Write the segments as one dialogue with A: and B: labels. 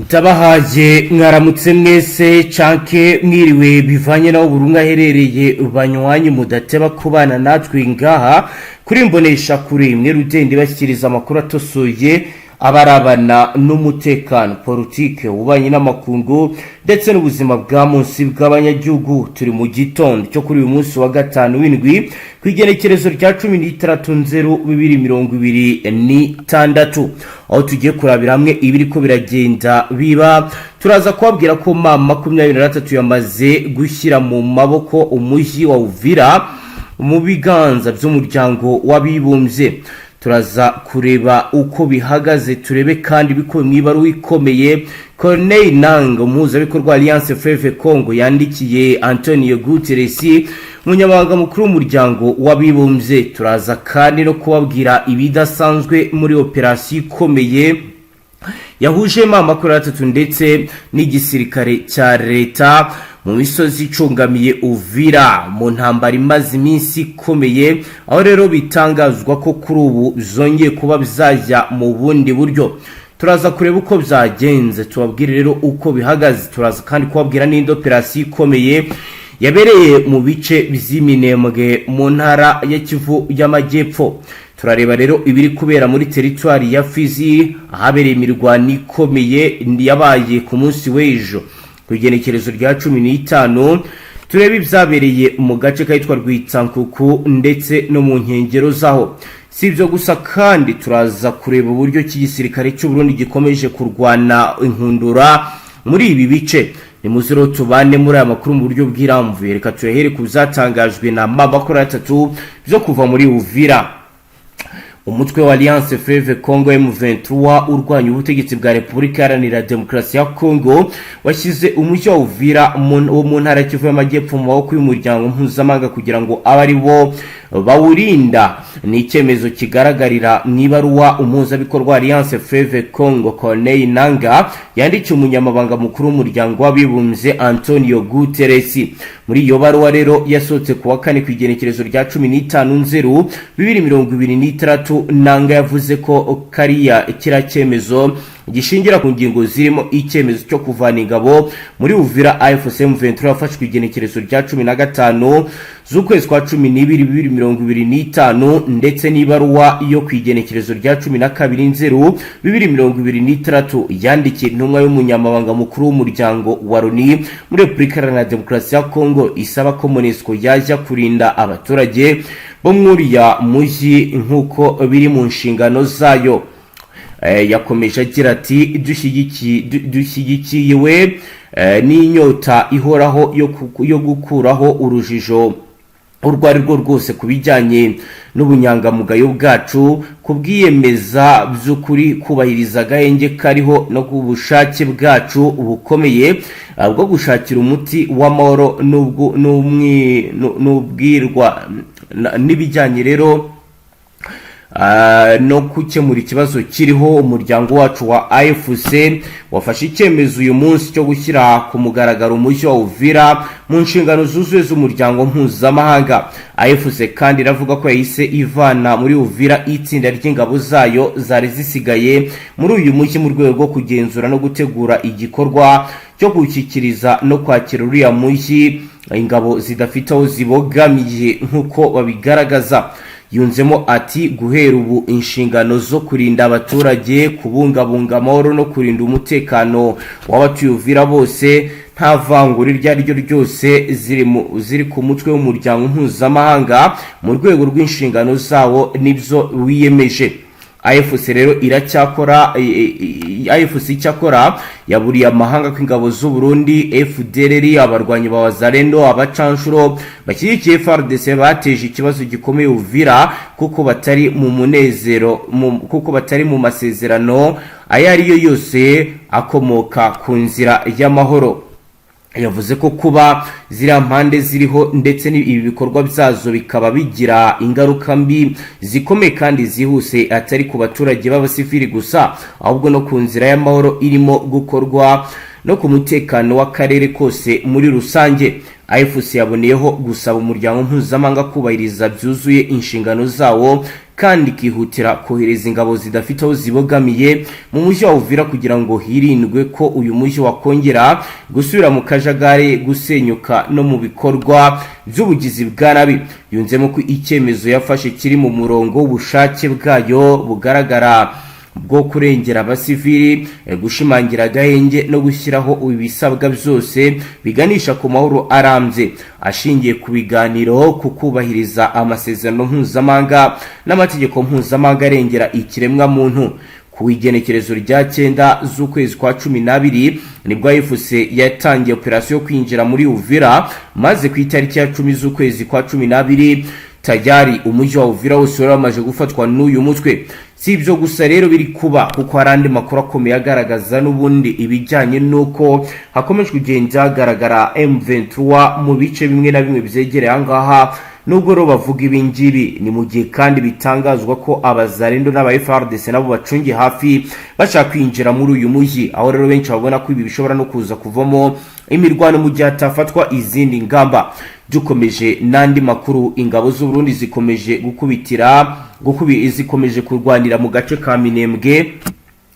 A: Ndabahaye mwaramutse mwese canke mwiriwe, bivanye naho buri umwe aherereye. Banywanyi mudateba kubana natwe ngaha kuri Mbonesha Kure imwe rudende, bashyikiriza amakuru atosoye abarabana n'umutekano, politike, ububanyi n'amakungu ndetse n'ubuzima bwa munsi bw'abanyagihugu. Turi mu gitondo cyo kuri uyu munsi wa gatanu w'indwi, ku igenekerezo rya 16 Nzero 2026, aho tugiye kurabira hamwe ibiri ko biragenda biba. Turaza kubabwira ko M23 yamaze gushyira mu maboko umujyi wa Uvira mu biganza by'Umuryango w'Abibumbye. Turaza kureba uko bihagaze, turebe kandi biko mu ibaruwa ikomeye Corneille Nanga, umuhuzabikorwa Alliance Fleuve Congo, yandikiye Antonio Guterres, umunyamabanga mukuru w'Umuryango w'Abibumbye. Turaza kandi no kubabwira ibidasanzwe muri operasiyo ikomeye yahuje M23 ndetse n'igisirikare cya leta mu misozi icungamiye Uvira, mu ntambara imaze iminsi ikomeye, aho rero bitangazwa ko kuri ubu zongeye kuba byajya mu bundi buryo. Turaza kureba uko byagenze, tubabwire rero uko bihagaze. Turaza kandi kubabwira n'indi operasiyo ikomeye yabereye mu bice by'Iminembwe mu ntara ya Kivu y'Amajyepfo. Turareba rero ibiri kubera muri teritwari ya Fizi, ahabereye imirwano ikomeye yabaye ku munsi w'ejo ku igenekerezo rya 15. Turebe ibyabereye mu gace kitwa Rwitsankuku ndetse no mu nkengero zaho. Si ibyo gusa kandi, turaza kureba uburyo ki igisirikare cy'u Burundi gikomeje kurwana inkundura muri ibi bice. Ni muziro tubane muri aya makuru mu buryo bw'irambuye. Reka tuyahere ku byatangajwe na M23 byo kuva muri Uvira. Umutwe wa Alliance Fleuve Congo M23 urwanya ubutegetsi bwa Repubulika Iharanira Demokarasi ya Congo washyize umujyi wa Uvira wo mu ntara Kivu y'Amajyepfo mu maboko y'umuryango mpuzamahanga kugira ngo abe ari bo bawurinda. Ni icyemezo kigaragarira mu ibaruwa umuhuzabikorwa Alliance Fleuve Congo Corneille Nanga yandikiye umunyamabanga mukuru w'Umuryango w'Abibumbye Antonio Guterres. Muri iyo baruwa rero yasohotse ku wa kane, ku igenekerezo rya 15 Nzeru 2026, Nanga yavuze ko kiriya cyemezo gishingira ku ngingo zirimo icyemezo cyo kuvana ingabo muri Uvira AFC M23 yafashwe igenekerezo rya 15 z'ukwezi kwa 12 2025, ndetse n'ibaruwa yo ku igenekerezo rya 12 Nzeru 2026 yandikiye intumwa y'umunyamabanga mukuru w'umuryango wa Loni muri Repubulika Iharanira Demokarasi ya Kongo, isaba ko MONUSCO yajya kurinda abaturage bo muri uriya mujyi nk'uko biri mu nshingano zayo. Yakomeje agira ati: "Dushyigikiwe n'inyota ihoraho yo gukuraho urujijo urwo ari rwo rwose ku bijyanye n'ubunyangamugayo bwacu, kubwiyemeza by'ukuri kubahiriza agahenge kariho no ku bushake bwacu bukomeye bwo gushakira umuti w'amahoro n'ubwirwa n'ibijyanye rero no gukemura ikibazo kiriho. Umuryango wacu wa AFC wafashe icyemezo uyu munsi cyo gushyira ku mugaragaro umujyi wa Uvira mu nshingano zuzuye z'umuryango mpuzamahanga." AFC kandi iravuga ko yahise ivana muri Uvira itsinda ry'ingabo zayo zari zisigaye muri uyu mujyi, mu rwego rwo kugenzura no gutegura igikorwa cyo gushyikiriza no kwakira uriya mujyi ingabo zidafite aho zibogamiye, nk'uko babigaragaza. Yunzemo ati: "Guhera ubu, inshingano zo kurinda abaturage, kubungabunga amahoro no kurinda umutekano w'abatuye Uvira bose nta vangura iryo ari ryo ryose ziri ku mutwe w'umuryango mpuzamahanga mu rwego rw'inshingano zawo nibyo wiyemeje." AFC rero iracyakora, AFC icyakora yaburiye amahanga ko ingabo z'u Burundi, FDLR, abarwanyi ba Wazalendo, abacanshuro bashyigikiye FARDC bateje ikibazo gikomeye Uvira kuko batari mu munezero, kuko batari mu masezerano ayo ari yo yose akomoka ku nzira y'amahoro. Yavuze ko kuba ziriya mpande ziriho ndetse ibi bikorwa byazo bikaba bigira ingaruka mbi zikomeye kandi zihuse, atari ku baturage b'abasivili gusa, ahubwo no ku nzira y'amahoro irimo gukorwa no ku mutekano w'akarere kose muri rusange. AFC yaboneyeho gusaba umuryango mpuzamahanga kubahiriza byuzuye inshingano zawo. kandi ikihutira kohereza ingabo zidafite aho zibogamiye mu mujyi wa Uvira kugira ngo hirindwe ko uyu mujyi wakongera gusubira mu kajagari, gusenyuka no mu bikorwa by'ubugizi bwa nabi. Yunzemo ko icyemezo yafashe kiri mu murongo w'ubushake bwayo bugaragara bwo kurengera abasivili, gushimangira agahenge no gushyiraho ibisabwa byose biganisha ku mahoro arambye ashingiye ku biganiro, ku kubahiriza amasezerano mpuzamahanga n'amategeko mpuzamahanga arengera ikiremwamuntu. Ku igenekerezo rya 9 z'ukwezi kwa 12 nibwo AFC yatangiye operasiyo yo kwinjira muri Uvira, maze ku itariki ya 10 z'ukwezi kwa 12 tayari umujyi wa Uvira wose wari wamaze gufatwa n'uyu mutwe. Si ibyo gusa rero biri kuba, kuko hari andi makuru akomeye agaragaza n'ubundi ibijyanye n'uko hakomeje kugenda hagaragara M23 mu bice bimwe na bimwe byegereye aha ngaha. Nubwo rero bavuga ibi ngibi, ni mu gihe kandi bitangazwa ko Abazarendo n'aba FARDC nabo bacungiye hafi bashaka kwinjira muri uyu mujyi, aho rero benshi babona ko ibi bishobora no kuza kuvamo imirwano mu gihe hatafatwa izindi ngamba. Dukomeje n'andi makuru, ingabo z'u Burundi zikomeje gukubitira zikomeje kurwanira mu gace ka Minembwe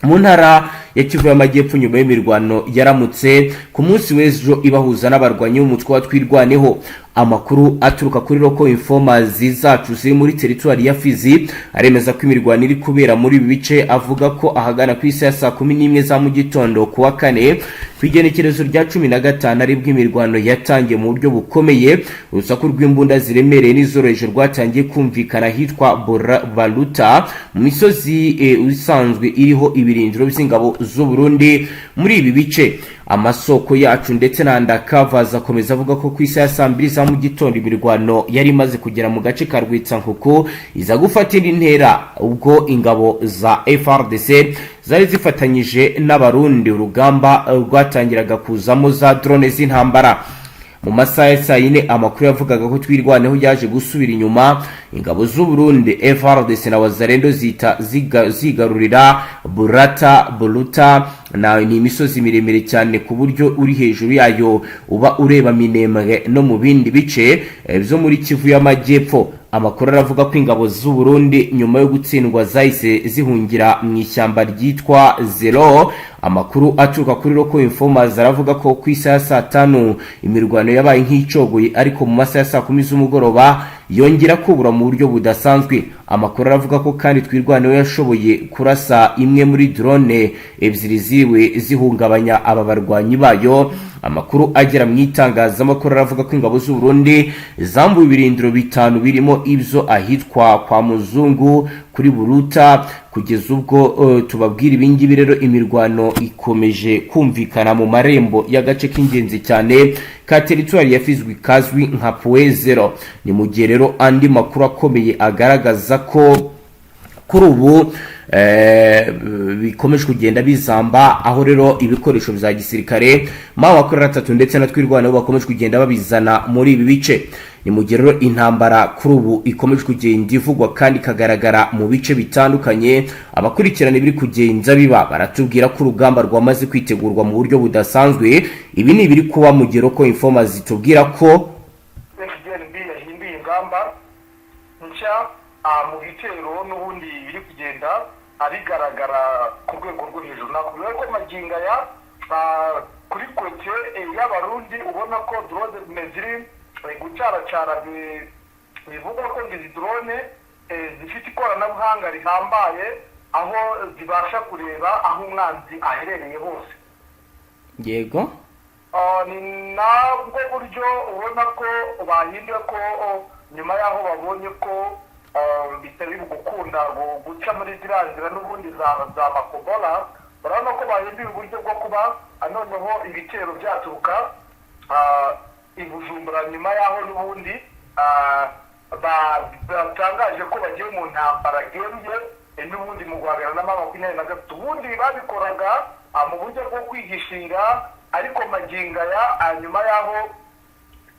A: mu ntara ya Kivu y'Amajyepfo, nyuma y'imirwano yaramutse ku munsi w'ejo ibahuza n'abarwanyi b'umutwe wa Twirwaneho. Amakuru aturuka kuri local informers zacu ziri muri teritwari ya Fizi aremeza ko imirwano iri kubera muri ibi bice. Avuga ko ahagana ku isaha ya saa 11 za mu gitondo ku wa kane, ku igenekerezo rya 15, aribwo imirwano yatangiye mu buryo bukomeye. Urusaku rw'imbunda ziremereye n'izoroheje rwatangiye kumvikana ahitwa Baruta mu misozi isanzwe iriho ibirindiro by'ingabo z'u Burundi muri ibi bice. Amasoko yacu ndetse na undercovers akomeza avuga ko ku isaha ya saa 2 za mu gitondo imirwano yari imaze kugera mu gace ka Rwitsankuku, iza gufata indi ntera ubwo ingabo za FARDC zari zifatanyije n'Abarundi urugamba rwatangiraga kuzamo za drone z'intambara. Mu masaha ya saa 4, amakuru yavugaga ko Twirwaneho yaje gusubira inyuma, ingabo z'u Burundi, FARDC na Wazalendo zita zigarurira Burata. Buruta na ni imisozi miremire cyane ku buryo uri hejuru yayo uba ureba Minembwe no mu bindi bice byo muri Kivu y'Amajyepfo. Amakuru aravuga ko ingabo z'u Burundi nyuma yo gutsindwa zahise zihungira mu ishyamba ryitwa Zero. Amakuru aturuka kuri local informers aravuga ko ku isaha ya saa 5 imirwano yabaye nk'icogoye, ariko mu masaha ya saa 10 z'umugoroba yongera kubura mu buryo budasanzwe. Amakuru aravuga ko kandi Twirwaneho yashoboye kurasa imwe muri drone ebyiri ziwe zihungabanya aba barwanyi bayo. Amakuru agera mu itangazamakuru aravuga ko ingabo z'u Burundi zambuye ibirindiro bitanu, birimo ibyo ahitwa kwa Muzungu kuri Buruta. Kugeza ubwo tubabwira ibingibi rero, imirwano ikomeje kumvikana mu marembo y'agace k'ingenzi cyane ka teritwari ya Fizi kazwi nka Point Zero. Ni mu gihe rero andi makuru akomeye agaragaza ko kuri ubu bikomeje kugenda bizamba, aho rero ibikoresho bya gisirikare M23 ndetse na Twirwaneho bakomeje kugenda babizana muri ibi bice. Ni mu gihe rero intambara kuri ubu ikomeje kugenda ivugwa kandi ikagaragara mu bice bitandukanye. Abakurikirana ibiri kugenda biba baratubwira ko urugamba rwamaze kwitegurwa mu buryo budasanzwe. Ibi ni ibiri kuba mu gihe local informers zitubwira ko
B: FDNB yahinduye ingamba nshya mu bitero n'ubundi biri kugenda bigaragara ku rwego rwo hejuru. Nakubwira ko magingo aya kuri côté y'Abarundi ubona ko drone ziri gucaracara. Bivugwa ko izi drone zifite ikoranabuhanga rihambaye, aho zibasha kureba aho umwanzi aherereye hose. Ni nabwo buryo ubona ko bahinduye, ko nyuma y'aho babonye ko bitari gukunda guca muri ziriya nzira n'ubundi za Makobola, urabona ko bahinduye uburyo bwo kuba noneho ibitero byaturuka i Bujumbura, nyuma y'aho n'ubundi batangaje ko bagiye mu ntambara yeruye n'ubundi mu guhangana na M23. Ubundi babikoraga mu buryo bwo kwihishira, ariko magingo aya, nyuma y'aho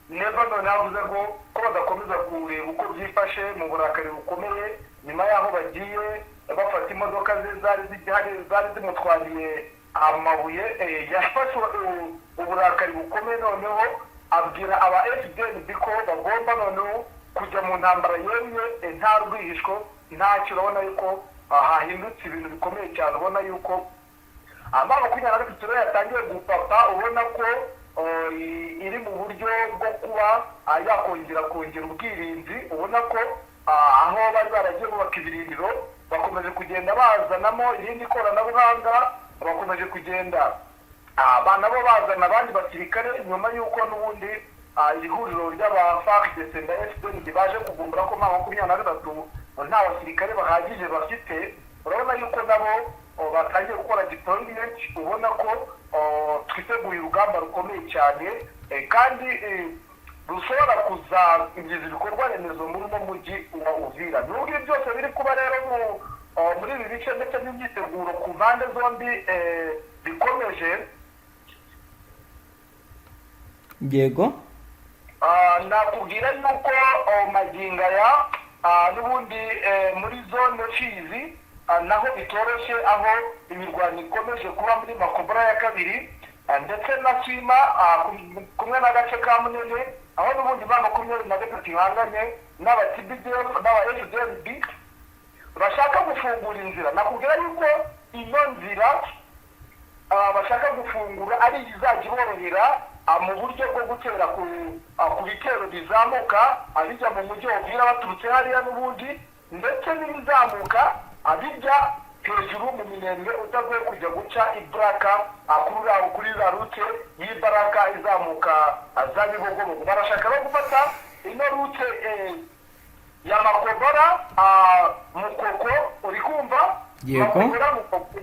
B: Neva none yavuze ko badakomeza kureba uko byifashe mu burakari bukomeye, nyuma y'aho bagiye bafata imodoka ze zari zigihari zari zimutwariye amabuye, yafashe uburakari bukomeye, noneho abwira aba FDNB ko bagomba noneho kujya mu ntambara yeruye, nta rwihishwa. Ntacyo, urabona yuko hahindutse ibintu bikomeye cyane. Ubona yuko M23 rero yatangiye gupapa, ubona ko iri mu buryo bwo kuba yakongera kongera ubwirinzi. Ubona ko aho bari baragiye bubaka ibirindiro bakomeje kugenda bazanamo irindi koranabuhanga, bakomeje kugenda nabo bazana abandi basirikare, nyuma y'uko n'ubundi iri huriro ry'aba FARDC na FDNB baje kuvumbura ko M23 nta basirikare bahagije bafite. Urabona yuko nabo batangiye gukora deployment. Ubona ko twiteguye urugamba rukomeye cyane kandi rushobora kuzangiza ibikorwa remezo muri uno mujyi wa Uvira. Nubwo ibi byose biri kuba rero muri ibi bice, ndetse n'imyiteguro ku mpande zombi bikomeje. Nakubwira yuko magingo aya n'ubundi muri zone Fizi naho bitoroshye, aho imirwano ikomeje kuba muri Makobora ya kabiri ndetse na Sima kumwe n'agace ka Munene, aho n'ubundi M23 ihanganye n'aba TBDF n'aba FDNB bashaka gufungura inzira. Nakubwira yuko ino nzira bashaka gufungura ari izajya iborohera mu buryo bwo gutera ku bitero bizamuka bijya mu mujyi wa Uvira baturutse hariya n'ubundi, ndetse n'ibizamuka bijya hejuru mu Minembwe, utagoye kujya guca ibaraka kuri za route y'ibaraka izamuka za Bibogobogo. Barashaka no gufata ino route ya Makobora Mukoko, uri kumva?
A: Yego.
B: Makobora Mukoko.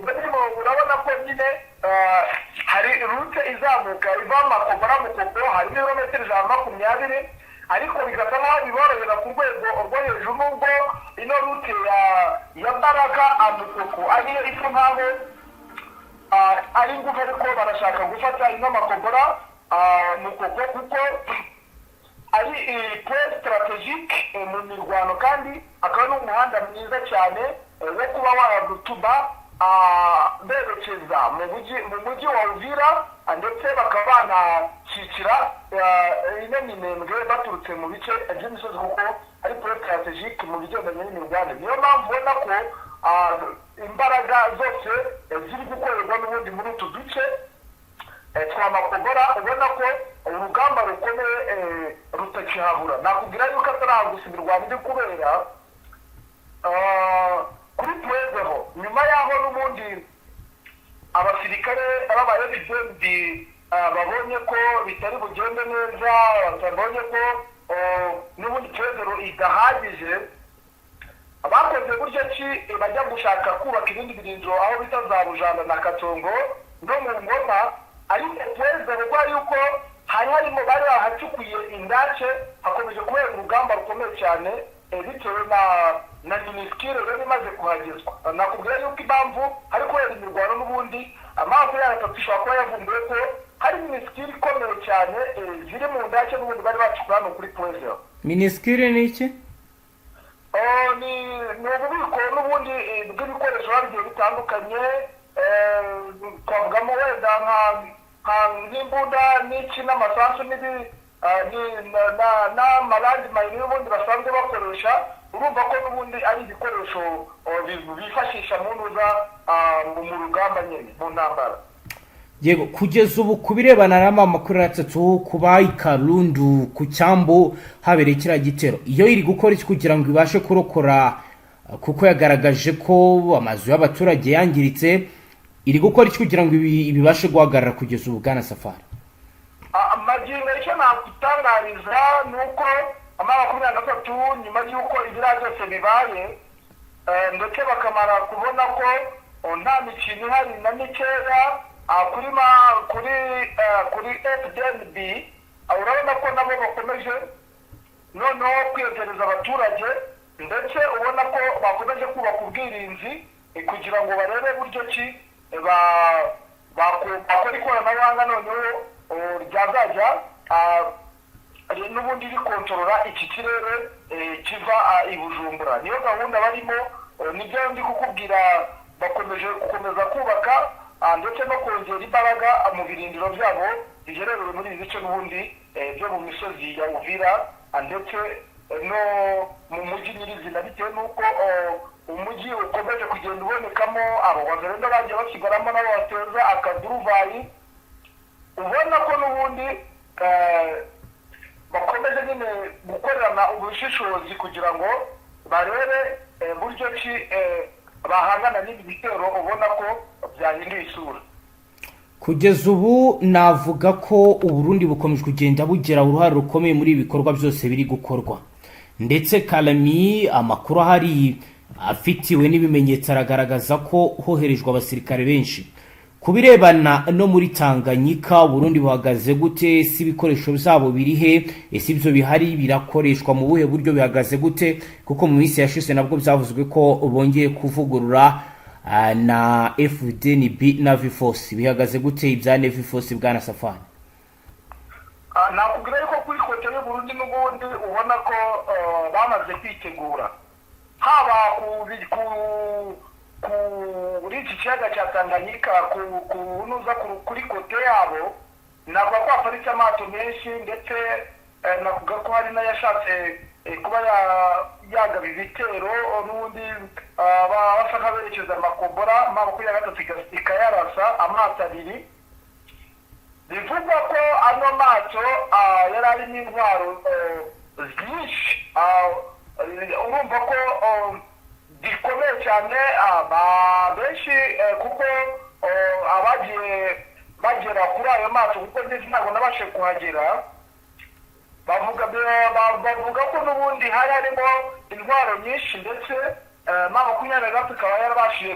B: Urabona ko nyine hari route izamuka iva Makobora Mukoko, harimo ibirometero 120, ariko bigasa nkaho biborohera ku rwego rwo hejuru, nubwo ino route ya Baraka Mukoko ariyo isa nkaho ari ngufi, ariko barashaka gufata ino Makobora Mukoko kuko ari point stratégique mu mirwano, kandi akaba ari umuhanda mwiza cyane wo kuba wagutuma berekeza mu mujyi wa Uvira, ndetse bakaba banashyikira ino Minembwe baturutse mu bice by'imisozi, kuko ari point stratégique mu bigendanye n'imirwanire. Niyo mpamvu ubona ko imbaraga zose ziri gukorerwa n'ubundi muri utu duce twa Makobora. Ubona ko urugamba rukomeye rutakihabura. Nakubwira yuko atari aho gusa imirwano iri kubera. Kuri Point Zéro, nyuma y'aho n'ubundi abasirikare b'aba FDNB babonye ko bitari bugende neza, batabonye ko n'ubundi Point Zéro idahagije, bakoze buryo ki bajya gushaka kubaka ibindi birindiro aho bita za Bujanda na Katongo no mu Ngoma. Ariko Point Zéro, kubera yuko hari harimo bari bahacukuye indake, hakomeje kubera urugamba rukomeye cyane bitewe na minuscule rero imaze kuhagezwa. Nakubwira yuko impamvu hari kubera imirwano n'ubundi, M23 ishobora kuba yavumbuye ko hari minuscule ikomeye cyane ziri mu ndake n'ubundi bari bacukuye hano kuri Point Zéro.
A: Minuscule ni iki?
B: Oh, ni ububiko n'ubundi bw'ibikoresho biba bigiye bitandukanye. Twavugamo wenda nk'imbunda n'iki n'amasasu n'amalandmine n'ubundi basanzwe bakoresha. Urumva ko n'ubundi ari ibikoresho bifashisha mu ntuza mu rugamba nyine, mu ntambara.
A: Yego, kugeza ubu ku birebana n'M23, kuba i Karundu ku cyambu habereye kiriya gitero, iyo iri gukora iki kugira ngo ibashe kurokora, kuko yagaragaje ko amazu y'abaturage yangiritse? Iri gukora iki kugira ngo ibi bibashe guhagarara kugeza ubu, bwana Safari?
B: Magingo icyo nakutangariza ni uko M23, nyuma y'uko ibiriya byose bibaye ndetse bakamara kubona ko nta mikino ihari na mikeya kuri FDNB, urabona ko nabo bakomeje noneho kwiyegereza abaturage, ndetse ubona ko bakomeje kubaka ubwirinzi kugira ngo barebe buryo ki bakora ikoranabuhanga noneho ryazajya n'ubundi rikontorora iki kirere kiva i Bujumbura. Niyo gahunda barimo, nibyo ndi kukubwira. Bakomeje gukomeza kubaka ndetse no kongera imbaraga mu birindiro byabo biherereye muri ibi bice n'ubundi byo mu misozi ya Uvira ndetse no mu mujyi nyirizina, bitewe n'uko umujyi ukomeje kugenda ubonekamo abo Wazalendo bagiye basigaramo, nabo bateza akaduruvayi. Ubona ko n'ubundi bakomeje nyine gukorerana ubushishozi kugira ngo barebe buryo ki bahangana n'ibi bitero ubona ko byahinduye isura.
A: Kugeza ubu navuga ko Uburundi bukomeje kugenda bugira uruhare rukomeye muri ibi bikorwa byose biri gukorwa, ndetse Kalemi amakuru ahari afitiwe n'ibimenyetso aragaragaza ko hoherejwe abasirikare benshi. Ku birebana no muri Tanganyika, Uburundi buhagaze gute? Ese ibikoresho byabo biri he? Ese ibyo bihari birakoreshwa mu buhe buryo? Bihagaze gute? Kuko mu minsi yashize nabwo byavuzwe ko bongeye kuvugurura na FDNB na V-Force. Bihagaze gute ibya Navy Force, bwana Safari?
B: Nakubwira yuko kuri côté y'Uburundi n'ubundi ubona ko bamaze kwitegura, haba kuri iki kiyaga cya Tanganyika, ku nuza kuri côté yabo navuga ko haparitse amato menshi, ndetse navuga ko hari n'ayashatse kuba yagaba ibitero n'ubundi basa nk'aberekeza amakombora, M23 ikayarasa amato abiri. Bivugwa ko ano mato yari arimo intwaro nyinshi. Urumva ko gikomeye cyane benshi, kuko abagiye bagera kuri ayo mato, kuko ndetse ntabwo nabashe kuhagera, bavuga ko n'ubundi hari harimo intwaro nyinshi, ndetse M23 ikaba yarabashije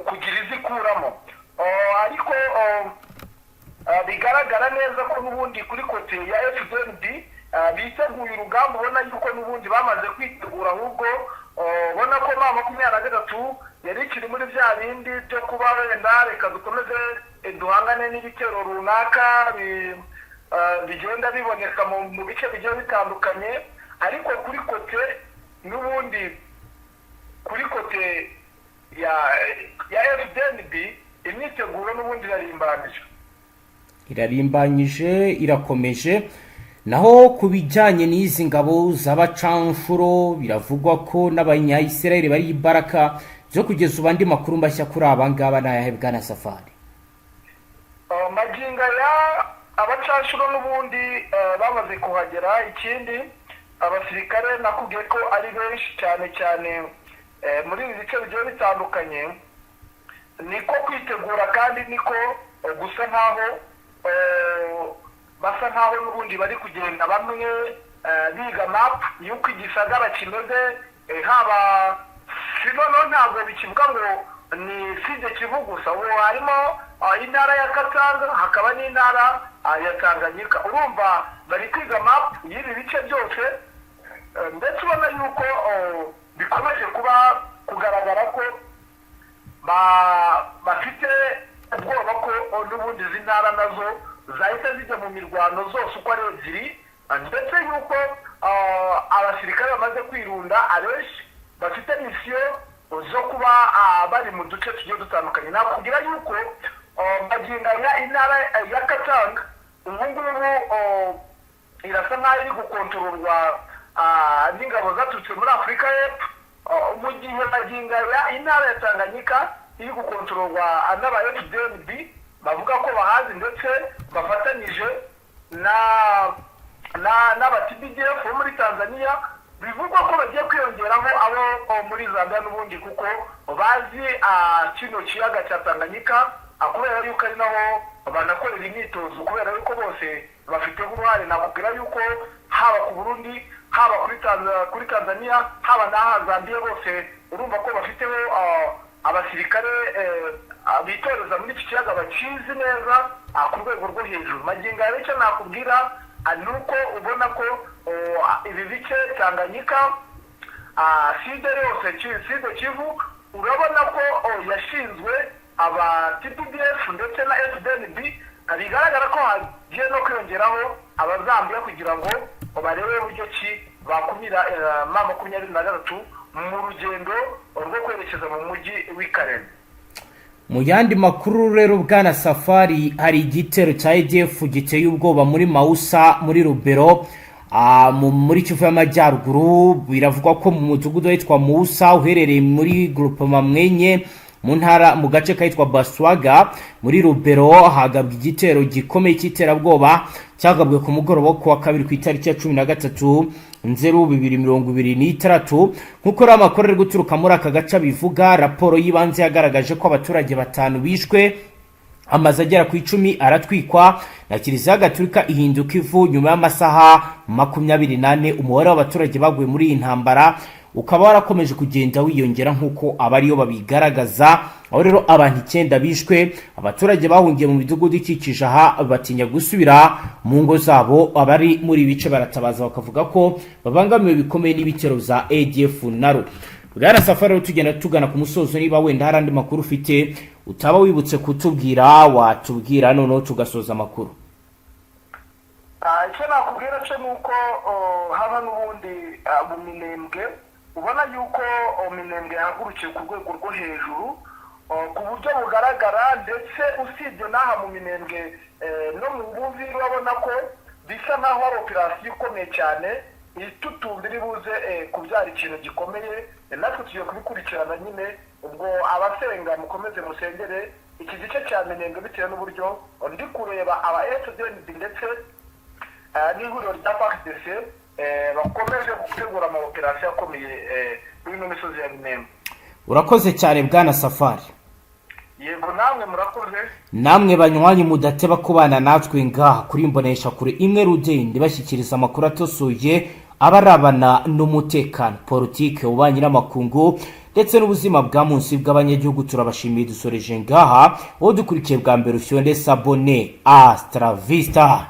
B: kugira izikuramo. Ariko bigaragara neza ko n'ubundi kuri côté ya FDNB biteguye urugamba. Ubona yuko n'ubundi bamaze kwitegura, ahubwo ubona ko M23 yari ikiri muri bya bindi byo kuba wenda reka dukomeze duhangane n'ibitero runaka bigenda biboneka mu bice bigiye bitandukanye. Ariko kuri côté n'ubundi, kuri côté ya FDNB, imyiteguro n'ubundi irarimbanije.
A: Irarimbanyije, irakomeje. Naho ku bijyanye n'izi ngabo z'abacanshuro, biravugwa ko n'Abanyayisirayeli bari imbaraga zo kugeza ubu. Andi makuru mashya kuri aba ngaba ni ayahe, bwana Safari?
B: Magingo aya abacanshuro n'ubundi bamaze kuhagera. Ikindi, abasirikare nakubwiye ko ari benshi cyane cyane muri ibi bice bigiye bitandukanye. Niko kwitegura kandi niko gusa nkaho basa nkaho n'ubundi bari kugenda bamwe biga map y'uko igisagara kimeze, haba noneho ntabwo bikivuga ngo ni Sud Kivu gusa, ubu harimo intara ya Katanga, hakaba n'intara ya Tanganyika. Urumva bari kwiga map y'ibi bice byose, ndetse ubona yuko bikomeje kuba kugaragara ko bafite ubwoba ko n'ubundi izi ntara nazo zahita zijya mu mirwano zose uko ari ebyiri, ndetse yuko abasirikare bamaze kwirunda abenshi bafite mission zo kuba bari mu duce tugiye dutandukanye. Nakubwira yuko magingo aya intara ya Katanga ubu ngubu irasa nk'aho iri gukontororwa n'ingabo zaturutse muri Afurika y'Epfo, mu gihe magingo aya intara ya Tanganyika iri gukontororwa n'aba FDNB bavuga ko bahazi, ndetse bafatanyije na n'aba TPDF bo muri Tanzania. Bivugwa ko bagiye kwiyongeraho abo muri Zambia n'ubundi, kuko bazi kino kiyaga cya Tanganyika, kubera yuko ari naho banakorera imyitozo, kubera yuko bose bafite uruhare. Nakubwira yuko haba ku Burundi, haba kuri Tanzania, haba n'aha Zambia, bose urumva ko bafiteho abasirikare bitoreza muri iki kiyaga, bakizi neza ku rwego rwo hejuru. Magingo aya icyo nakubwira ni uko ubona ko ibi bice Tanganyika, Sud yose, Sud Kivu, urabona ko yashinzwe aba TPDF ndetse na FDNB. Bigaragara ko hagiye no kwiyongeraho Abazambiya kugira ngo barebe uburyo ki bakumira M23 mu rugendo rwo kwerekeza mu mujyi w'i Kalemi.
A: Mu yandi makuru rero, bwana Safari, hari igitero cya ADF giteye ubwoba muri Mausa, muri Rubero. muri Kivu y'Amajyaruguru. Biravugwa ko mu mudugudu witwa Musa uherereye muri Groupement Mwenye, mu ntara, mu gace kahitwa Baswaga muri Rubero, hagabwa igitero gikomeye cy'iterabwoba cyagabwe ku mugoroba wo kuwa kabiri ku itariki ya 13 Nzeru 2026. Nk'uko rero amakuru ari guturuka muri aka gace abivuga, raporo y'ibanze yagaragaje ko abaturage batanu bishwe, amazu agera ku 10 aratwikwa, na Kiliziya Gatolika ihinduka ivu nyuma y'amasaha 24. Umubare w'abaturage baguye muri iyi ntambara ukaba warakomeje kugenda wiyongera nk'uko abariyo babigaragaza, aho rero abantu icyenda bishwe. Abaturage bahungiye mu midugudu ikikije aha batinya gusubira mu ngo zabo. Abari muri ibi bice baratabaza bakavuga ko babangamiwe bikomeye n'ibitero bya ADF NALU. Bwana Safari, rero tugenda tugana ku musozo, niba wenda hari andi makuru ufite utaba wibutse kutubwira, watubwira noneho tugasoza amakuru.
B: Icyo nakubwira cyo ni uko haba n'ubundi mu Minembwe ubona yuko Minembwe yahagurukiye ku rwego rwo hejuru ku buryo bugaragara. Ndetse usibye n'aha mu Minembwe, no mu Buvira urabona ko bisa nk'aho hari operasiyo ikomeye cyane itutumba iri buze kubyara ikintu gikomeye. Natwe tugiye kubikurikirana nyine. Ubwo abasenga mukomeze musengere iki gice cya Minembwe, bitewe n'uburyo ndi kureba aba FDNB ndetse n'ihuriro rya FARDC bakomeje gutegura ama operasiyo akomeye muri ino misozi ya Minembwe.
A: Urakoze cyane, bwana Safari.
B: Yego, namwe murakoze.
A: Namwe banywanyi mudateba kubana natwe ngaha kuri Imbonesha Kure imwe rudende, bashyikiriza amakuru atosoye abarabana n'umutekano, politike, ububanyi n'amakungu ndetse n'ubuzima bwa munsi bw'abanyagihugu, turabashimiye. Dusoreje ngaha. Wowe dukurikiye bwa mbere, ufyonde s'abonner. Hasta la vista.